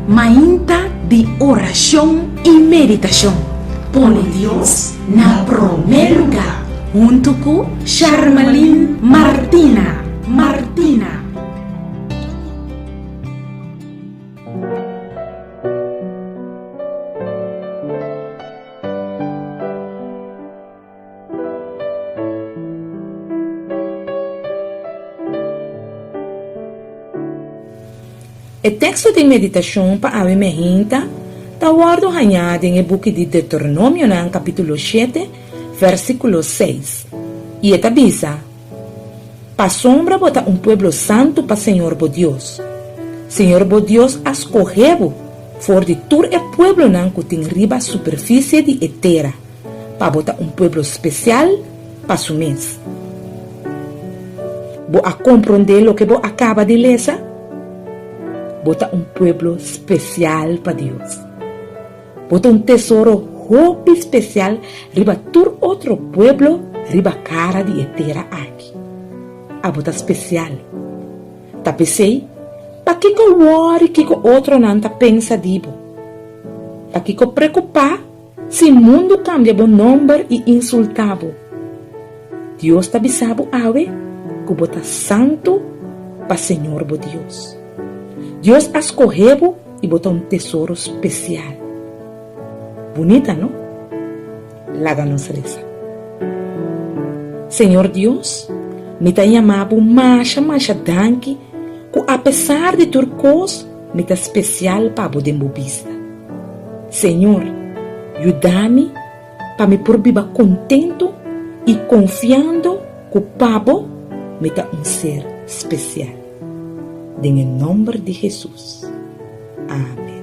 Mainta di orashon i meditashon. Pone Dios na promé lugá huntu ku Sharmalyn Martina. Martina. E teksto di meditashon pa awe meinta ta wòrdu hañá den e buki di Deuteronomionan kapítulo shete, vèrsikulo seis, i e ta bisa, Pasobra bo ta un pueblo santu pa señor bo Dios. Señor bo Dios a skohe bo for di tur e pueblonan ku tin riba superfisie di e tera, pa bo ta un pueblo spesial pa su mes. Bo a komprondé loke bo a kaba di lesa? Bo ta un pueblo spesial pa Dios. Bo ta un tesoro hopi spesial riba tur otro pueblo riba kara di e tera aki. Abo ta spesial. Ta p'esei, pakiko wòri kiko otronan ta pensa di bo? Pakiko preokupá Si mundu kambia bo nòmber i insultá bo, Dios ta bisa bo awe ku bo ta santu pa Señor bo Dios. Dios a skohe bo i bo ta un tesoro spesial. Bunita, no? Laga nos resa. Señor Dios, mi ta yama bo masha masha danki ku apesar di tur kos mi ta spesial pa bo den bo bista. Señor, yuda mi pa mi por biba kontentu i konfiando ku pa bo mi ta un ser spesial. Den e nòmber di Hesus. Amen.